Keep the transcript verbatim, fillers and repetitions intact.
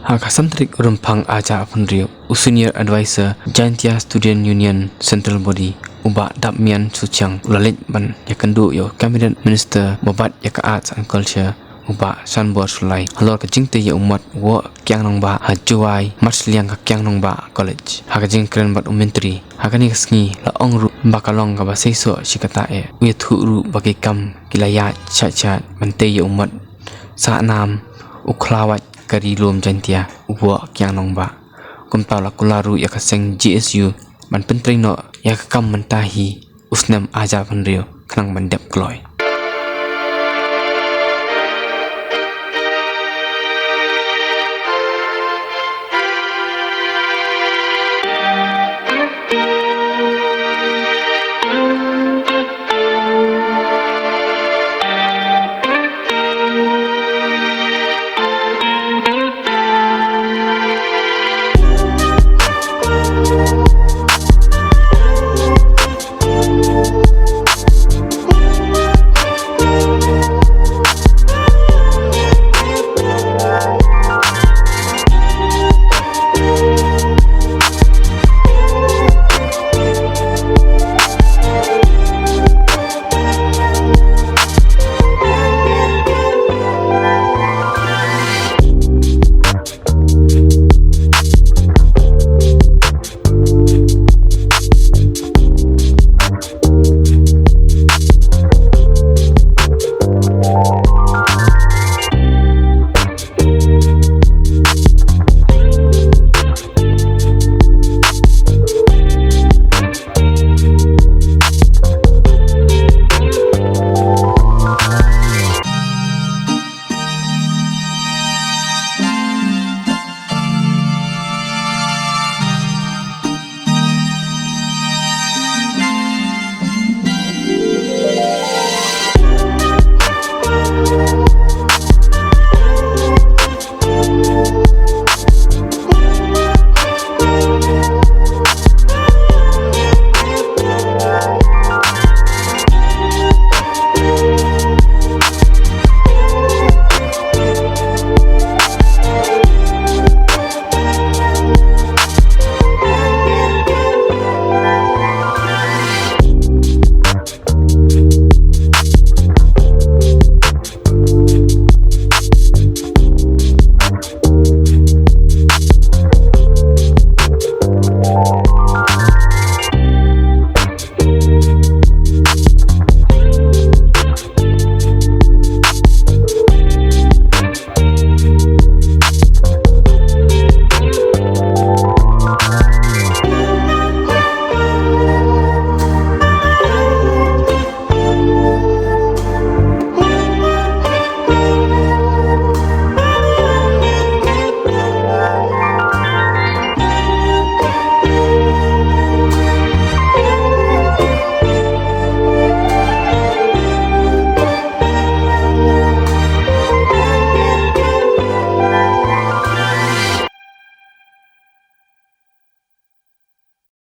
Ha ka san tarik u Rymphang ar hajar arphew hynriew, u Senior Advisor Jaintia Student Union Central Body, u Bah Dapmian Suchiang, u la leit ban ïakynduh ïa u Cabinet Minister ba bat ïa ka Arts and Culture, u Bah Shanbor Shullai, halor ka jingtei ïa u mat u Woh Kiang Nangbah ha Jowai, Marshliang ka Kiang Nangbah College. Ha ka jingkren bad u Myntri ha kane ka sngi, la ong ruh ba ka long kaba seisoh shi katta eh. U ïathuh ruh ba ki kam ki la ïaid shait shait ban tei ïa u mat sah nam u khlawait ka ri lum Jaintia, u Woh Kiang Nangbah. Kumta la kular ruh ïa ka seng G S U ban pyntrei noh ïa ka kam mynta hi u snem ar hajar arphew hynriew khnang ban dep kloi.